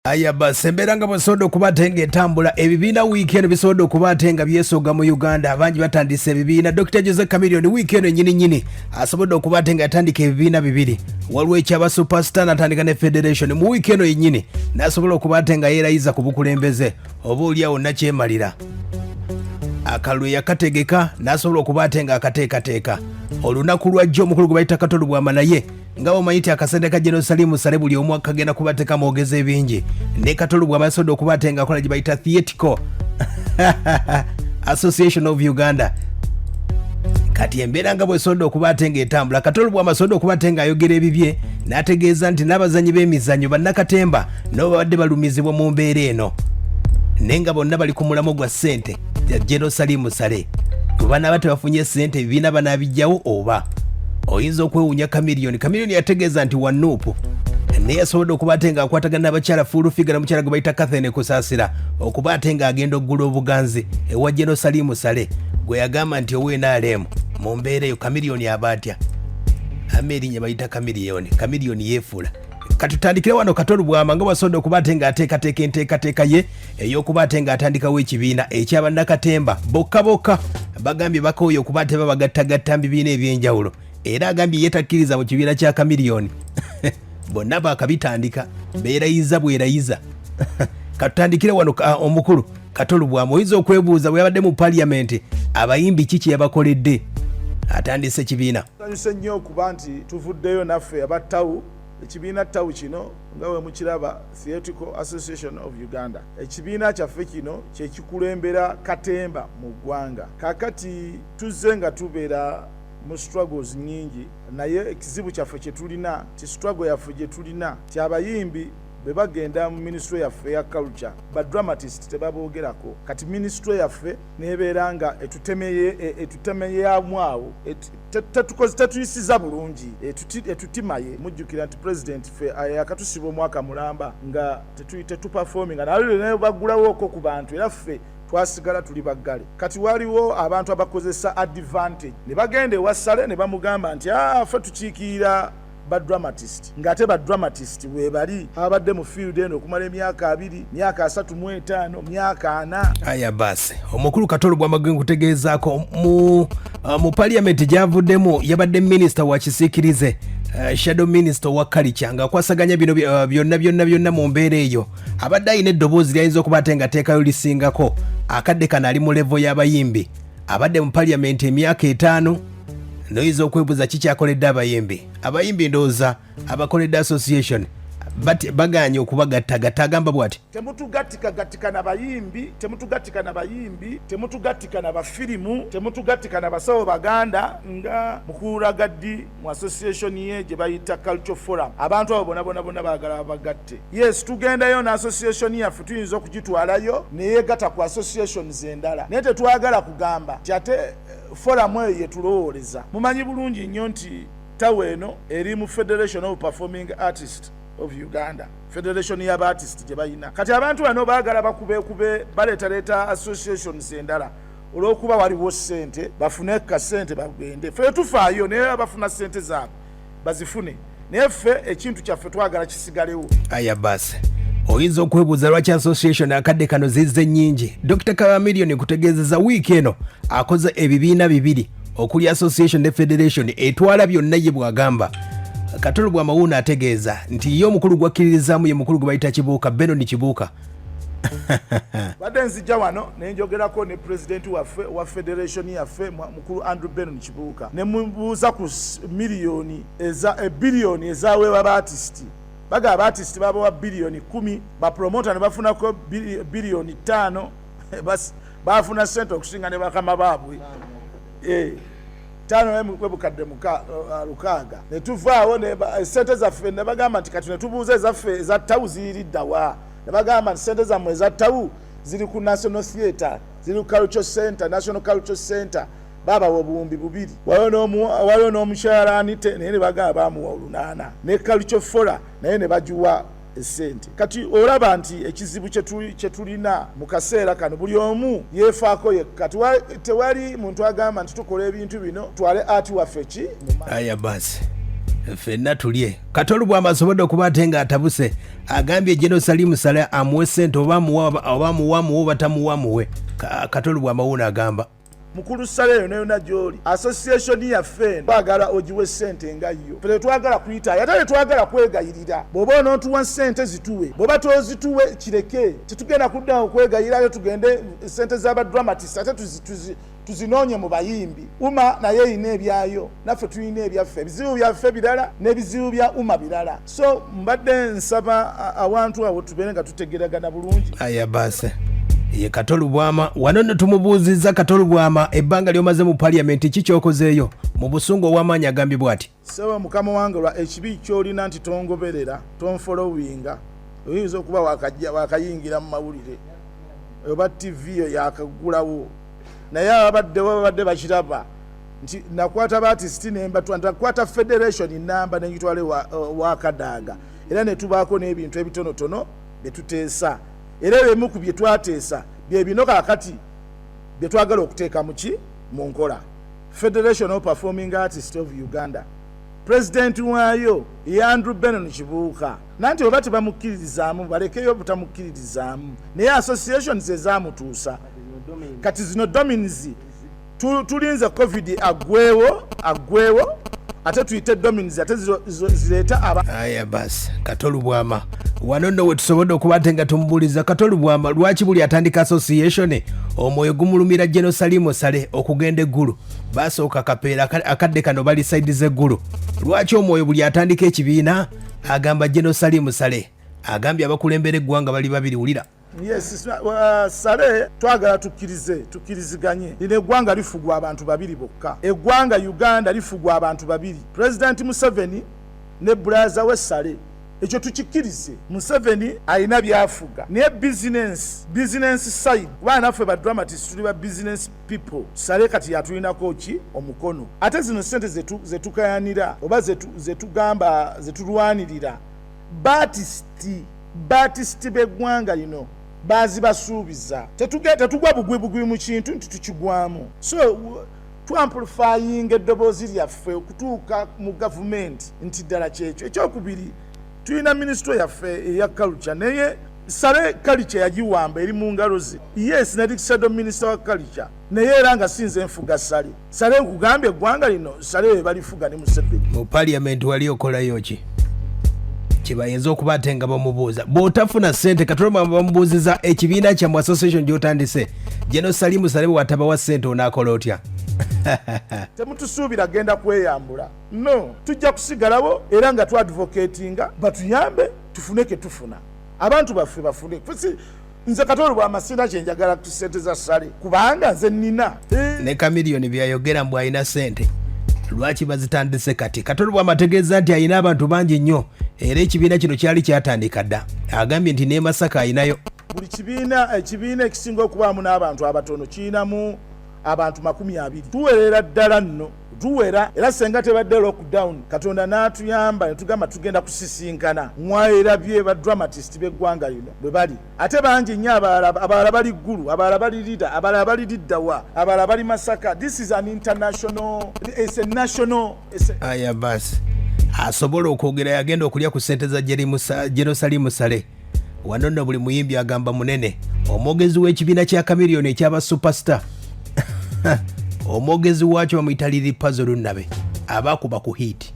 Aya basi, embeera nga bwesobodde okuba ate nga etambula, ebibiina wiiki eno bisobodde okuba ate nga byesoga mu Uganda. Abangi batandise ebibiina. Dr Jose Chameleone wiiki eno nyini nyini asobodde okuba ate nga yatandika ebibiina bibiri. Waliwo ekyaba superstar, natandika ne federation mu wiiki eno yennyini, nasobola okuba ate nga yeerayiza ku bukulembeze, oba oliawo nakyemalira akalulu yakategeka, nasobola okuba ate nga akateekateeka olunaku lwajjo. Omukulu gwe bayita Kato Lubwama, naye nga bwomanyi nti akasente ka General Salim Saleh buli omu kagenda kubateka mwogeza ebingi, ne Kato Lubwama yasobodde okuba ate nga akola gye bayita Theatrical Association of Uganda. Kati embeera nga bwesobodde okuba ate ng'etambula, Kato Lubwama asobodde okuba ate ng'ayogera ebibye, n'ategeeza nti n'abazanyi b'emizannyo bannakatemba nabo babadde balumizibwa mu mbeera eno, naye nga bonna bali ku mulamwa gwa ssente ya General Salim Saleh. Bwe banaaba tebafunye ssente, ebibiina banaabijjawo. Oba oyinza okwewuunya Chameleone. Chameleone yategeeza nti wa NUP, naye yasobodde okuba ate ng'akwatagana n'abakyala Full Figure n'omukyala gwe bayita Catherine Kusaasira okuba ate ng'agenda okugula obuganzi ewa General Salim Saleh, gwe yagamba nti owa NRM. Mu mbeera eyo Chameleone aba atya? Ama erinnya bayita Chameleone, Chameleone yeefuula. Katutandikire wano. Kato Lubwama nga wasobodde okuba ate ng'ateekateeka enteekateeka ye ey'okuba ate ng'atandikawo ekibiina ekyabannakatemba bokka bokka, bagambye bakooye okuba ate babagattagatta mu bibiina ebyenjawulo, era agambye ye takkiriza mu kibiina kya Chameleone. Bonna baakabitandika, beerayiza bwerayiza. Katutandikire wano. Omukulu Kato Lubwama, oyinza okwebuuza bwe yabadde mu paliyamenti abayimbi ki kye yabakoledde atandise ekibiina. Tusanyuse nnyo okuba nti tuvuddeyo naffe aba TAU. Ekibiina TAU kino nga bwe mukiraba, Theatrical Association of Uganda, ekibiina kyaffe kino kyekikulembera katemba mu ggwanga. Kakati tuzze nga tubeera mu struggles nyingi, naye ekizibu kyaffe kyetulina ti struggle yaffe gye tulina ti abayimbi bwe bagenda mu ministry yaffe eya culture, ba dramatist tebaboogerako. Kati ministry yaffe nebeera nga etutemeyamu awo, tetuyisiza bulungi, etutimaye. Mujjukira nti president ffe yakatusiba omwaka mulamba nga tetuperforminga, naye bagulawoko ku bantu, era ffe twasigala tuli baggale. Kati waliwo abantu abakozesa advantage ne bagenda ewa Saleh ne bamugamba nti, "Ah, ffe tukiikirira badramatist," ng'ate badramatist weebali abadde mu field eno okumala emyaka 20, myaka 35, myaka 40. Aya basi, omukulu Kato Lubwama gwe nkutegeezaako mu paliyamenti gyavuddemu, yabadde minisita wa kisiikirize, shadow minister wa culture, ng'akwasaganya bino byonna byonna byonna. Mu mbeera eyo abadde alina eddoboozi lyayinza okuba ate nga ateekayo lisingako. Akadde kano ali mu level y'abayimbi. Abadde mu paliyamenti emyaka 5, noyinza okwebuuza kikyakoledde abayimbi. Abayimbi ndowooza abakoledde association baganye okubagattagatta. Agamba bw'ati: Temutugattikagatika na bayimbi, temutugattika na bayimbi, temutugattika na bafirimu, temutugattika na basawo baganda nga mukulaga ddi mu association ye gye bayita Culture Forum. Abantu abo bona bona bona baagala babagatte. Yes, tugendayo ne association yaffe, tuyinza okugitwalayo neyegatta ku associations endala, naye tetwagala kugamba nti ate forum eyo yetulowooleza. Mumanyi bulungi nnyo nti TAU eno eri mu Federation of Performing Artist of Uganda, federation y'abaartist gye balina. Kati abantu bano baagala bakubekube baleetaleeta associations endala olw'okuba waliwo ssente, bafune kasente bagende. Ffe tufaayo, naye abafuna ssente zaabwe bazifune, naye ffe ekintu kyaffe twagala kisigalewo. Aya basi, oyinza okwebuuza lwaki association akadde kano zizze nnyingi. Dr Chameleone kutegeezeza wiiki eno akoze ebibiina bibiri okuli association ne federation etwala byonna ye bw'agamba. Kato Lubwama wuuno ategeeza nti ye omukulu gwakkiririzaamu ye mukulu gwe bayita Kibuuka, Benon Kibuuka. Badde nzija wano ne njogerako ne pulezidenti waffe wa federation yaffe, mukulu Andrew Benon Kibuuka, ne mubuuza ku miliyoni eza biliyoni ezaweebwa baartist. Bagamba abaartist babawa biliyoni 10, bapromota ne bafunako biliyoni 5. Bafuna sente okusinga ne bakama baabwe. 5 bukadde 6. Ne tuvaawo sente zaffe ne bagamba nti kati ne tubuuza ezaffe eza TAU ziriddawa? Ne bagamba nti sente zammwe eza TAU ziri ku National Theatre, ziri ku Culture Center, National Culture Center. Babawa 2000. Waliwo n'omukyala Anite, naye ne bagamba bamuwa 800, ne Culture Forum naye ne bagiwa esente. Kati olaba nti ekizibu kyetulina mu kaseera kano, buli omu yeefaako yekka. Tewali muntu agamba nti tukola ebintu bino twale ati waffe ki. Aya basi, Ffenna tulye. Kato Lubwama asobodde okuba ate ng'atabuse, agambye General Salim Saleh amuwe ssente oba amuwa oba amuwa amuwe oba tamuwa amuwe. Kato Lubwama wuuno agamba. Mukulu Saleh yona yona gyoli, association yaffe eno twagala ogiwe ssente nga yo. Ffe tetwagala kuyitaayo ate tetwagala kwegayirira. Bw'oba onootuwa ssente zituwe, bw'oba tozituwe kireke. Tetugenda kudda okwegayirira ate tugende ssente z'aba dramatist ate tuzinoonye mu bayimbi. UMA nayo erina ebyayo, naffe tulina ebyaffe. Ebizibu byaffe birala n'ebizibu bya UMA birala. So mbadde nsaba awantu awo tubeere nga tutegeragana bulungi. Aya basi ye Kato Lubwama wano nno tumubuuzizza. Kato Lubwama, ebbanga ly'omaze mu paliyamenti ki ky'okozeeyo? Mu busungu ow'amaanyi agambye bw'ati. Ssebo mukama wange, lwa ekibi ky'olina nti tongoberera, tonfolowinga, oyinza okuba wakayingira mu mawulire oba ttivi yo yakaggulawo, naye ababaddewo babadde bakiraba nti nakwata baatisiti nembatwa, nakwata federation namba nengitwala ewa Kadaga, era netubaako n'ebintu ebitonotono bye tuteesa, era ebimu ku bye twateesa bye bino kaakati bye twagala okuteeka muki mu nkola. Federation of Performing Artists of Uganda, pulezidenti waayo ye Andrew Benon Kibuuka, nanti oba tebamukkiririzaamu balekeyo obutamukkiririzaamu, naye associations ezaamutuusa kati zino domins tulinze covid aggwewo aggwewo ate tuyite domins ate zireete aba. Aya basi, Kato Lubwama wano nno wetusobodde okuba ate nga tumubuuliza. Kato Lubwama, lwaki buli atandika association omwoyo gumulumira General Salim Saleh okugenda eggulu? Basooka Kapeera, akadde kano bali side z'eggulu. Lwaki omwoyo buli atandika ekibiina agamba General Salim Saleh? Agambye abakulembera eggwanga bali babiri. Wulira. Yes, Saleh twagala tukkirize tukkiriziganye. Lino eggwanga lifugwa abantu babiri bokka. Eggwanga Uganda lifugwa abantu babiri, President Museveni ne brother we Saleh. Ekyo tukikkirize. Museveni alina byafuga, naye business side, kuba naffe ba dramatist tuli ba business people, Saleh kati yatulinako ki omukono. Ate zino ssente zetukayanira oba zetugamba zetulwanirira, batisiti b'eggwanga lino baazibasuubiza. Tetugwa bugwi bugwi mu kintu nti tukigwamu. So twamplifyinga eddoboozi lyaffe okutuuka mu gavumenti nti ddala kyekyo. Ekyokubiri, tulina minisitule yaffe eya culture, naye Saleh culture yagiwamba, eri mu ngalo ze. Yes, nali shadow minister wa culture, naye era nga sinze nfuga Saleh. Saleh nkugambye eggwanga lino Saleh be balifuga ne Museveni. Mu parliament wali okolayo ki kyebayinza okuba ate nga bamubuuza? Bw'otafuna ssente, Katoloma bamubuuziza ekibiina kyammwe association gy'otandise, General Salim Saleh bw'atabawa ssente onaakola otya? Temutusuubira genda kweyambula, no, tujja kusigalawo era nga twadvocatinga batuyambe tufune ke tufuna, abantu baffe bafune. Nze Kato Lubwama sina kyenjagala ku ssente za Saleh, kubanga nze nina. Ne Chameleone byayogera mbu alina ssente, lwaki bazitandise kati? Kato Lubwama ategeeza nti alina abantu bangi nnyo, era ekibiina kino kyali kyatandika dda. Agambye nti ne Masaka alinayo. Buli kibiina, ekibiina ekisinga okubaamu n'abantu abatono kirinamu abantu 20. Tuwerera ddala nno tuwera, era senga tebadde lockdown, Katonda n'atuyamba ne tugamba tugenda kusisinkana, mwaerabye ba dramatist b'eggwanga lino bwe bali, ate bangi nnyo abalala bali Ggulu, abalala bali Lira, abalala bali Liddawa, abalala bali Masaka. This is an international, it's a national, it's a... Aya basi, asobola okwogera yagenda okulya ku ssente za General Salim Saleh. Wano nno buli muyimbi agamba munene. Omwogezi w'ekibiina kya Chameleone ekyaba superstar, omwogezi waakyo bamuyita Lili Pazo Lunnabe, abakuba ku hit.